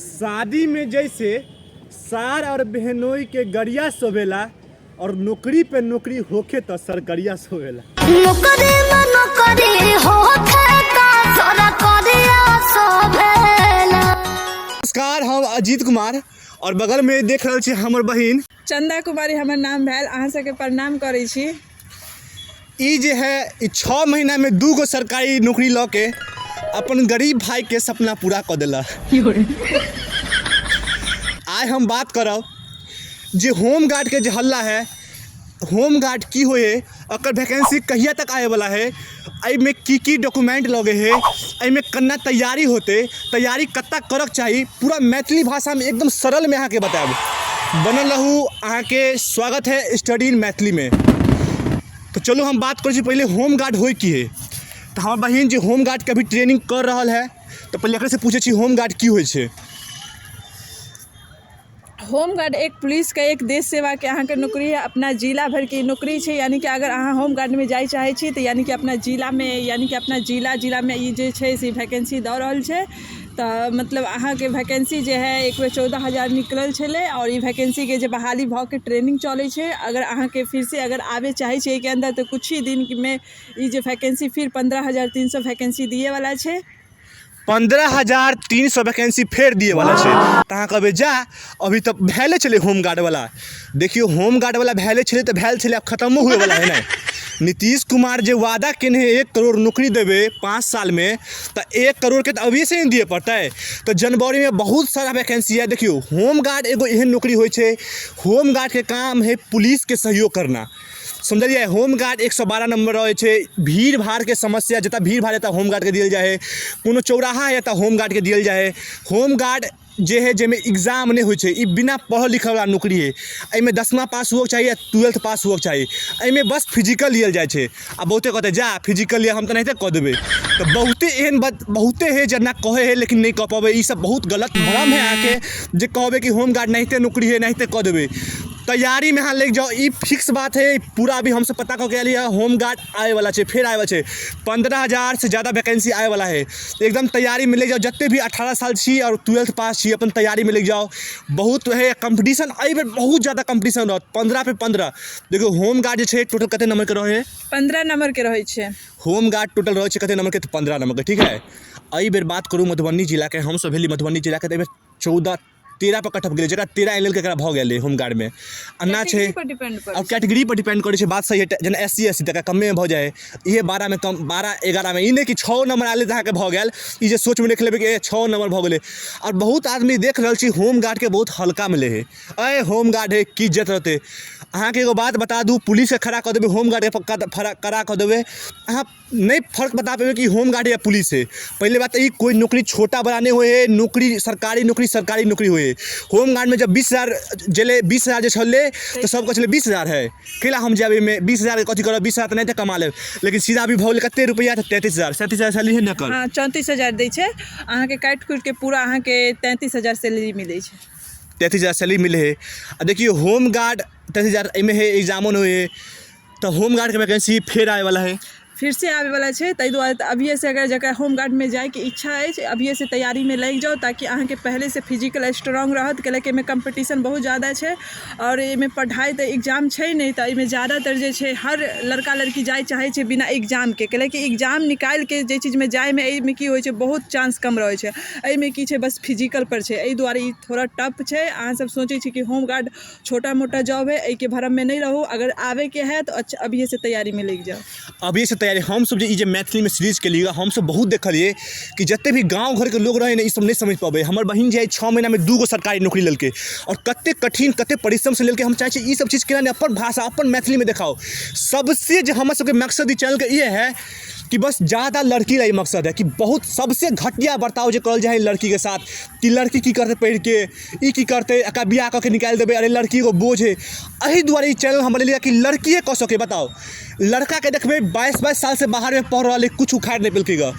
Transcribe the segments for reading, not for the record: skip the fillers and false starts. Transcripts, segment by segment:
शादी में जैसे सार और बहनोई के गरिया शोभेला और नौकरी पे नौकरी होखे तो सरकरिया शोभेला। नौकरी में नौकरी होखे त सरकरिया शोभेला। नमस्कार, हम अजीत कुमार और बगल में देख रहल छी हमर बहिन चंदा कुमारी हमर नाम भेल। अहाँ सबके प्रणाम करै छी। ई जे है ई 6 महीना में 2 गो सरकारी नौकरी लऽ के अपन गरीब भाई के सपना पूरा कऽ देला। आइ हम बात करब जे होम गार्ड के जे हल्ला है, होम गार्ड की होइ है, ओकर वैकेंसी कहिया तक आए वाला है, एहिमे की की डॉक्यूमेंट लगे है, एहिमे केना तैयारी होते, तैयारी कत्ता करक चाही, पूरा मैथिली भाषामे एकदम सरल में अहाँके बतायब। बनल रहू, अहाँके स्वागत है स्टडी इन मैथिली में। तो चलू हम बात करै छी पहिले होम गार्ड होइ की है। तऽ हमर बहिन जे होम गार्डके अभी ट्रेनिंग कर रहल है, तऽ पहिले एकरेसँ पूछै छी होम गार्ड की होइ छै। होमगार्ड एक पुलिसके एक देश सेवाके अहाँके नौकरी है। अपना जिला भरिके ई नौकरी छै, यानि कि अगर अहाँ होमगार्डमे जाइ चाहै छी तऽ यानि कि अपना जिलामे, यानि कि अपना जिलामे ई जे छै से वैकेन्सी दऽ रहल छै। तऽ मतलब अहाँके वैकेन्सी जे है एक बेर 14,000 निकलल छलै आओर ई वैकेन्सीके जे बहाली भऽ के ट्रेनिंग चलै छै। अगर अहाँके फिरसँ अगर आबय चाहै छी एहिके अन्दर तऽ किछु ही दिनमे ई जे वैकेन्सी फिर 15,300 वैकेन्सी दिएवला छै। 15,300 वैकेंसी फेर दिए वाला छै। तऽ अहाँ कहबै जा अभी तऽ भेले छलै होमगार्ड वाला। देखियौ, होमगार्ड वाला भेले छलै तऽ भेल छलै, आब खतमो हुए वाला है नहि। नीतीश कुमार जे वादा केने है 1 करोड़ नौकरी देबै 5 सालमे, तऽ 1 करोड़के तऽ अभिये से ने दिए पड़तै। तऽ जनवरीमे बहुत सारा वैकेंसी है। देखियौ, होमगार्ड एगो एहन नौकरी होइ छै, होमगार्डके काम है पुलिसके सहयोग करना, समझलियै। होमगार्ड 112 नंबर रहै छै। भीड़ भाड़के समस्या, जतऽ भीड़ भाड़ है ततऽ होमगार्डके देल जाइ है, कोनो चौराहा है तऽ होमगार्डके देल जाइ है। होमगार्ड जे है जाहिमे एग्जाम नहि होइ छै, ई बिना पढ़ल लिखलवला नौकरी है। एहिमे 10मा पास हुअके चाही या 12th पास हुअके चाही। एहिमे बस फिजिकल लियल जाइ छै। आ बहुते कहतै जा फिजिकल लिअ, हम तऽ एनाहिते कऽ देबै। तऽ बहुते एहन बात बहुते है जेना कहै है लेकिन नहि कऽ पबै। ई सब बहुत गलत भ्रम है अहाँके जे कहबै कि होमगार्ड एनाहिते नौकरी है, एनाहिते कऽ देबै। तैयारीमे अहाँ लागि जाउ, ई फिक्स बात है। पूरा अभी हमसब पता कऽ के एलियै हँ, होमगार्ड आबैवला छै, फेर आबैवला छै। 15,000सँ ज्यादा वैकेंसी आबैवला है। एकदम तैयारीमे लागि जाउ। जते भी 18 साल छी आओर 12th पास छी, अपन तैयारीमे लागि जाउ। बहुत है कम्पटिशन, एहिबेर बहुत ज्यादा कम्पटिशन रहत, 15 पे 15। देखियौ, होमगार्ड जे छै टोटल कते नंबरके रहै है? 15 नंबरके रहै छै। होमगार्ड टोटल रहै छै कते नंबरके? तऽ 15 नंबरके, ठीक है। एहिबेर बात करू मधुबनी जिलाके, हमसब भेली मधुबनी जिलाके, तऽ एहिबेर 14 13 पर कटअप गेलै। जकरा 13 आनि लेलकै एकरा भऽ गेलै होमगार्डमे। एना छै। कैटेगरी पर डिपेंड करै आब कैटेगरी पर डिपेंड करै छै, बात सही है। जेना एस सी, एस सी तकरा कम्मे भऽ जाइ है, इहे 12मे कम, 12 11मे। ई नहि कि 6 नंबर आयल तऽ अहाँके भऽ गेल, ई जे सोचमे रखि लेबै कि ए 6 नंबर भऽ गेलै। आओर बहुत आदमी देख रहल छी होमगार्डके बहुत हल्कामे लै है, अइ होमगार्ड है की इज्जत रहतै। अहाँके एगो बात बता दू, पुलिसके खड़ा कऽ देबै, होमगार्डके पक्का खड़ा कऽ देबै, अहाँ नहि फर्क बता पेबै कि होमगार्ड या पुलिस है। पहिले बात तऽ ई कोइ नौकरी छोटा बड़ा नहि होइ है। नौकरी सरकारी नौकरी सरकारी नौकरी होइ है। होमगार्डमे जब 20,000 जेलै, 20,000 जे छलै तऽ सब कहै छलै 20,000 है, कैला हम जायब एहिमे, 20,000के कथी करब, 20,000 तऽ एनाहिते कमा लेब। लेकिन सीधा अभी भऽ गेलै कते रुपैआ? तऽ 33,000, 37,000 सैलरी है ने एकर। हँ, 34,000 दै छै अहाँके, काटि कुटिके पूरा अहाँके 33,000 सैलरी मिलै छै। 33,000 सैलरी मिलै है। आ देखियौ, होमगार्ड 33,000 एहिमे है, एग्जामो नहि होइ है। तऽ होमगार्डके वैकेंसी फेर आबैवला है। फिरसँ आबैवला छै, ताहि दुआरे तऽ अभियेसँ अगर जकरा होमगार्डमे जाइके इच्छा अछि, अभियेसँ तैयारीमे लागि जाउ ताकि अहाँके पहिलेसँ फिजिकल स्ट्रॉन्ग रहत। कैलाकि एहिमे कम्पीटिशन बहुत ज्यादा छै आओर एहिमे पढ़ाइ तऽ एग्जाम छै नहि, तऽ एहिमे ज्यादातर जे छै हर लड़का लड़की जाइ चाहै छै बिना एग्जामके। कैलाकि एग्जाम निकालिके जाहि चीजमे जाइमे एहिमे की होइ छै, बहुत चांस कम रहै छै। एहिमे की छै, बस फिजिकलपर छै, एहि दुआरे ई थोड़ा टफ छै। अहाँसब सोचै छी कि होमगार्ड छोटा मोटा जॉब है, एहिके भ्रममे नहि रहू। अगर आबैके है तऽ अच्छा अभियेसँ तैयारीमे लागि जाउ। अभियेसँ तैयारी। हमसब जे ई जे मैथिलीमे सीरीज केलियै, हमसब बहुत देखलियै कि जते भी गाँव घरके लोग रहै ने, ई सब नहि समझि पबै। हमर बहिन जे हइ 6 महीनामे 2 गो सरकारी नौकरी लेलकै आओर कते कठिन कते परिश्रमसँ लेलकै। हम चाहै छी ई सब चीज केना नहि अपन भाषा अपन मैथिलीमे देखाउ। सबसे जे हमर सबके मकसद ई चैनलके इएह है कि बस ज़्यादा लड़की ला ई मकसद है कि बहुत सबसे घटिया बर्ताव जे करल जाइ है लड़कीके साथ, कि लड़की की करतै पढ़िके, ई की करतै, एकरा बियाह कऽ के निकालि देबै, अरे लड़की एगो बोझ है। एहि दुआरे ई चैनल हम बनेलियै कि लड़किए कऽ सकै। बताउ, लड़काके देखबै 22-22 सालसँ बाहरमे पढ़ि रहल है, किछु उखाड़ि नहि पेलकै गऽ।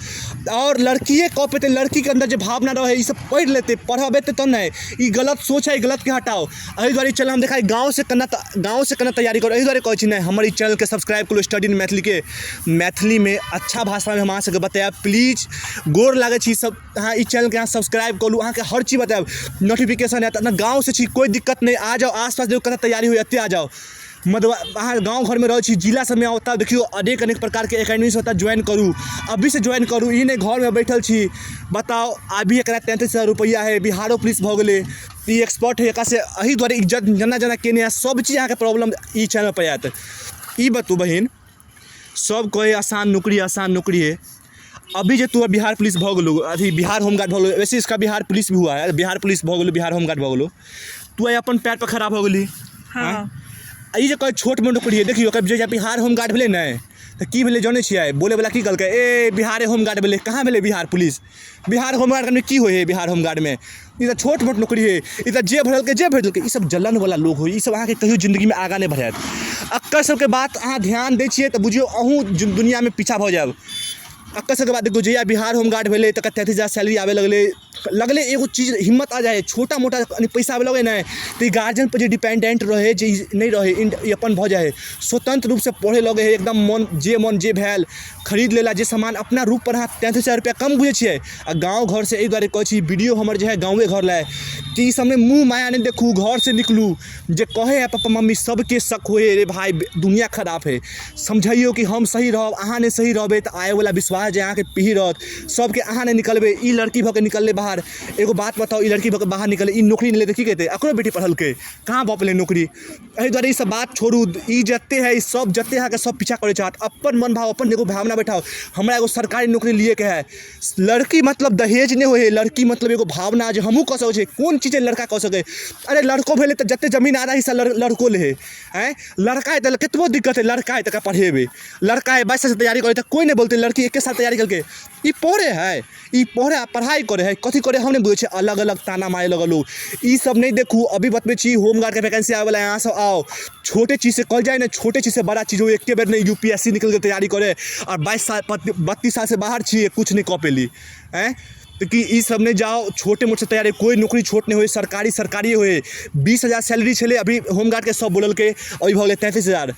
आओर लड़किए कऽ पेतै, लड़कीके अन्दर जे भावना रहै ई सब पढ़ि लेतै, पढ़बेतै तब ने। ई गलत सोच है, ई गलतके हटाउ। एहि दुआरे ई चैनल हम देखाइ गाँवसँ केना, गाँवसँ केना तैयारी करू, एहि दुआरे कहै छी ने हमर ई चैनलके सब्सक्राइब करू स्टडी इन मैथिलीके। मैथिलीमे अच्छा भाषामे हम अहाँ सबके बतायब। प्लीज गोर लागै छी सब, अहाँ ई चैनलके अहाँ सब्सक्राइब कऽ लू, अहाँके हर चीज बतायब। नोटिफिकेशन आयत। अपना गाँवसँ छी, कोइ दिक्कत नहि, आ जाउ आसपास, देखू कतऽ तैयारी होइए एतय आ जाउ। मतलब अहाँ गाँव घरमे रहै छी, जिला सबमे आउ, ओतऽ देखियौ अनेक अनेक प्रकारके एकेडमी सब, ओतऽ ज्वाइन करू, अभीसँ ज्वाइन करू। ई नहि घरमे बैठल छी। बताउ, अभी एकरा 33,000 रुपैआ हइ, बिहारो पुलिस भऽ गेलै, ई एक्सपर्ट हइ। एकरासँ एहि दुआरे इज्जत जेना जेना केने हइ सब चीज अहाँके प्रॉब्लम ई चैनलपर आयत। ई बतू बहिन, सब कहै आसान नौकरी, आसान नौकरी है। अभी जे तू बिहार पुलिस भऽ गेलौ, अथी बिहार होमगार्ड भऽ गेलौ, वैसे इसका बिहार पुलिस भी हुआ है, बिहार पुलिस भऽ गेलौ, बिहार होमगार्ड भऽ गेलौ, तू आइ अपन पैर पर खड़ा भऽ गेली। हँ। आ ई जे कहै छोट मोट नौकरी है, देखियौ ओकर जे बिहार होमगार्ड भेलै ने तऽ की भेलै जनै छियै? बोलैवला की कहलकै? ए बिहारे होमगार्ड भेलै, कहाँ भेलै बिहार पुलिस? बिहार होमगार्डमे की होइ हइ? बिहार होमगार्डमे ई तऽ छोट मोट नौकरी हइ, ई तऽ जे भरलकै जे भरि देलकै। ई सब जलनवला लोक होइ, ई सब अहाँके कहियो जिन्दगीमे आगाँ नहि बढ़ायत। एकर सबके बात अहाँ ध्यान दै छियै तऽ बुझियौ अहूँ दुनिआँमे पीछा भऽ जायब। एकर सबके बात देखियौ, जहिया बिहार होमगार्ड भेलै तकर 33,000 सैलरी आबय लगलै, लगलै एगो चीज हिम्मत आ जाइ हइ। छोटा मोटा कनि पैसा आबय लगै ने तऽ ई गार्जियनपर जे डिपेंडेंट रहै जे ई नहि रहै, ई अपन भऽ जाइ हइ, स्वतन्त्र रूपसँ पढ़य लगै हइ एकदम। मन जे मन जे भेल खरीद लेला जे सामान अपना रूपपर। अहाँ 33,000 रुपैआ कम बुझै छियै? आ गाँव घरसँ एहि दुआरे कहै छी, वीडियो हमर जे हइ गाँवे घर लए कि ई सबमे मुँह माया नहि देखू, घरसँ निकलू। जे कहै हइ पप्पा मम्मी, सबके शक होइ हइ, रे भाय दुनिआ खराब हइ। समझैयौ कि हम सही रहब, अहाँ नहि सही रहबै तऽ आबैवला विश्वास जे अहाँके पीढ़ी रहत सबके, अहाँ नहि निकलबै। ई लड़की भऽ कऽ निकललै बाहर। एगो बात बताउ, ई लड़की भऽ कऽ बाहर निकललै, ई नौकरी नहि लेतै, की कहतै? एकरो बेटी पढ़लकै, कहाँ भऽ पेलै नौकरी? एहि दुआरे ई सब बात छोड़ू। ई जते है, ई सब जते अहाँके सब पीछा करै चाहत। अपन मनभाव, अपन एगो भावना बैठाउ, हमरा एगो सरकारी नौकरी लियैके है। लड़की मतलब दहेज नहि होइ है, लड़की मतलब एगो भावना जे हमहूँ कऽ सकै छियै। कोन चीज लड़का कऽ सकै? अरे लड़को भेलै तऽ जते जमीन आधा हिस्सा लड़को लै है। आँय, लड़का है तऽ कतबो दिक्कत है, लड़का है तऽ एकरा पढ़ेबै। लड़का है, 22 सालसँ तैयारी करै तऽ कोइ नहि बोलतै। लड़की एके साल तैयारी केलकै, ई पढ़ै है, ई पढ़ै पढ़ाइ करै है, कथी करै हम नहि बुझै छियै। अलग अलग ताना मारे लगल लोग। ई सब नहि देखू। अभी बतबै छी, होमगार्डके वैकेंसी आबैवला है, अहाँ सब आउ। छोटे चीजसँ कहल जाइ ने, छोटे चीजसँ बड़ा चीज हो। एके बेर नहि यू पी एस सी निकलि गेल तैयारी करै, आओर 22 साल 32 सालसँ बाहर छियै, किछु नहि कऽ पेली। आँय, तऽ की ई सब नहि जाउ छोटे मोटसँ तैयारी। कोइ नौकरी छोट नहि होइ, सरकारी सरकारिए होइ। 20,000 सैलरी छलै अभी होमगार्डके, सब बोललकै, अभी भऽ गेलै 33,000।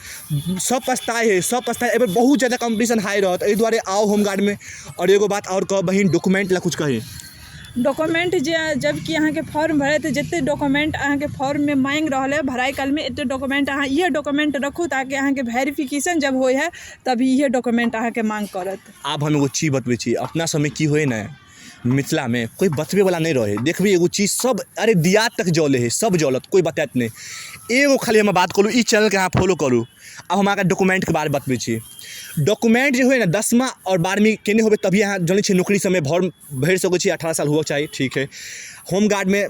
सब पछताइ हइ, सब पछताइ। एहिबेर बहुत ज्यादा कम्पीटिशन हाइ रहत, एहि दुआरे आउ होमगार्डमे। आओर एगो बात आओर कहब बहिन, डॉक्यूमेंट लए किछु कही। डॉक्यूमेंट जे जबकि अहाँके फॉर्म भरैत जते डॉक्यूमेंट अहाँके फॉर्ममे माँगि रहल अइ, भराइ कालमे एते डॉक्यूमेंट अहाँ इएह डॉक्यूमेंट रखू, ताकि अहाँके वेरिफिकेशन जब होइ हइ तभी इएह डॉक्यूमेंट अहाँके माँग करत। आब हम एगो चीज बतबै छी। अपना सबमे की होइ ने, मिथिलामे कोइ बतबैवला नहि रहै। देखबै एगो चीज सब, अरे दियाद तक जलै हइ, सब जलत, कोइ बतायत नहि। एगो खाली हम बात कहलहुँ, ई चैनलके अहाँ फॉलो करू। आब हम अहाँके डॉक्यूमेंटके बारे बतबै छी। डॉक्यूमेंट जे होइ ने, 10मा आओर 12वीं केने होबै तभी अहाँ जनै छियै नौकरी सबमे फॉर्म भरि सकै छी। 18 साल हुअके चाही, ठीक हइ। होमगार्डमे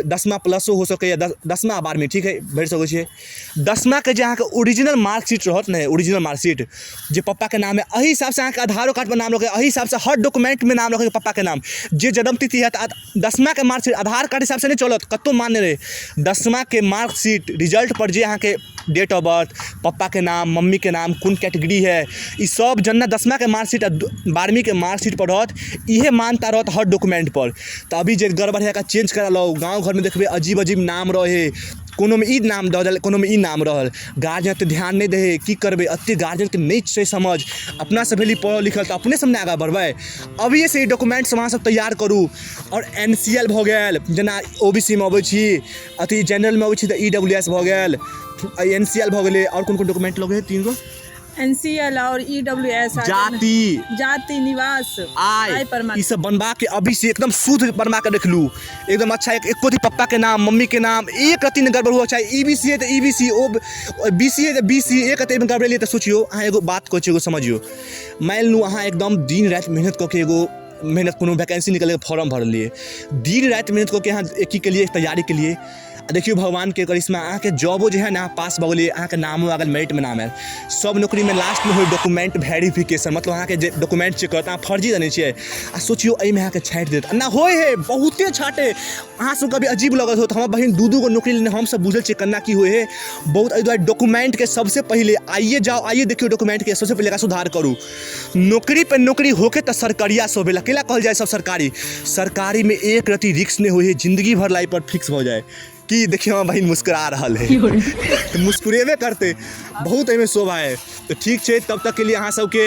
10मा प्लसो हो सकैए, 10मा आ 12वीं, ठीक हइ, भरि सकै छियै। 10माके जे अहाँके ओरिजिनल मार्कशीट रहत ने, ओरिजिनल मार्कशीट जे पप्पाके नाम है, एहि हिसाबसँ अहाँके आधारो कार्डपर नाम रखै, एहि हिसाबसँ हर डॉक्यूमेंटमे नाम रखै पप्पाके नाम, जे जन्मतिथि हैत। 10माके मार्कशीट आधार कार्ड हिसाबसँ नहि चलत, कतहु मान्य नहि रहै। 10माके मार्कशीट रिजल्टपर जे अहाँके डेट ऑफ बर्थ, पप्पाके नाम, मम्मीके नाम, कोन कैटेगरी है, ई सब जेना 10माके मार्कशीट आ 12वींके मार्कशीटपर रहत, इहे मान्यता रहत हर डॉक्यूमेंटपर। तऽ अभी जे गड़बड़ है एकरा चेंज करा लउ। गाँव घरमे देखबै अजीब अजीब नाम रहै, कोनोमे ई नाम दऽ देलक, कोनोमे ई नाम रहल। गार्जियन एते ध्यान नहि दै हइ। की करबै, एते गार्जियनके नहि छै समझ। अपना सब भेली पढ़ल लिखल तऽ अपने सब ने आगाँ बढ़बै। अभियेसँ ई डॉक्यूमेंट सब अहाँ सब तैयार करू। आओर एन सी एल भऽ गेल, जेना ओ बी सी मे अबै छी, अथी जनरलमे अबै छी तऽ ई डब्ल्यू एस भऽ गेल, एन सी एल भऽ गेलै। आओर कोन कोन डॉक्यूमेंट लगै हइ? तीन गो। एन सी एल आओर ई डब्ल्यू एस, जाति, जाति, निवास, आय प्रमाण, ई सब बनवा के अभी से एकदम शुद्ध बनवा के रख लू, एकदम अच्छा। एक एको पप्पा के नाम, मम्मी के नाम एक रत्ती नहि गड़बड़ हुआ चाही। ई बी सी है तऽ E B C, O B C है तऽ बी सी। एक रत्ती गड़बड़ेलियै तऽ सोचियौ। अहाँ एगो बात कहै छी, एगो समझियौ। मानि लू अहाँ एकदम दिन राति मेहनत कऽ के एगो मेहनत, कोनो वैकेंसी निकललै, फॉर्म भरलियै, दिन राति मेहनत कऽ के अहाँ की केलियै, तैयारी केलियै, आ देखियौ भगवानके करिश्मा, अहाँके जॉबो जे है ने, अहाँ पास भऽ गेलियै, अहाँके नामो आ गेल, मेरिटमे नाम आयल। सब नौकरीमे लास्टमे होइ डॉक्यूमेंट वेरिफिकेशन, मतलब अहाँके जे डॉक्यूमेंट चेक करत, अहाँ फर्जी देने छियै। आ सोचियौ एहिमे अहाँके छाँटि देत। ना होइ हइ, बहुते छाँटे। अहाँ सबके अभी अजीब लगत होत, हमर बहिन दू दू गो नौकरी लेने, हमसब बुझल छियै केना की होइ हइ बहुत। एहि दुआरे डॉक्यूमेंटके सबसँ पहिले आइए जाउ, आइए देखियौ, डॉक्यूमेंटके सबसँ पहिले एकरा सुधार करू। नौकरी पे नौकरी होके तऽ सरकारिया शोभेला। केला कहल जाय सब सरकारी? सरकारी में एक रति रिक्स नहीं होई है, जिंदगी भर लाइफ पर फिक्स हो जाए। कि देखियो हमर बहिन मुस्कुरा रहल है तऽ मुस्कुरेबे करते, बहुत एहिमे शोभा है। तऽ ठीक छै, तब तक के लिए अहाँ सबके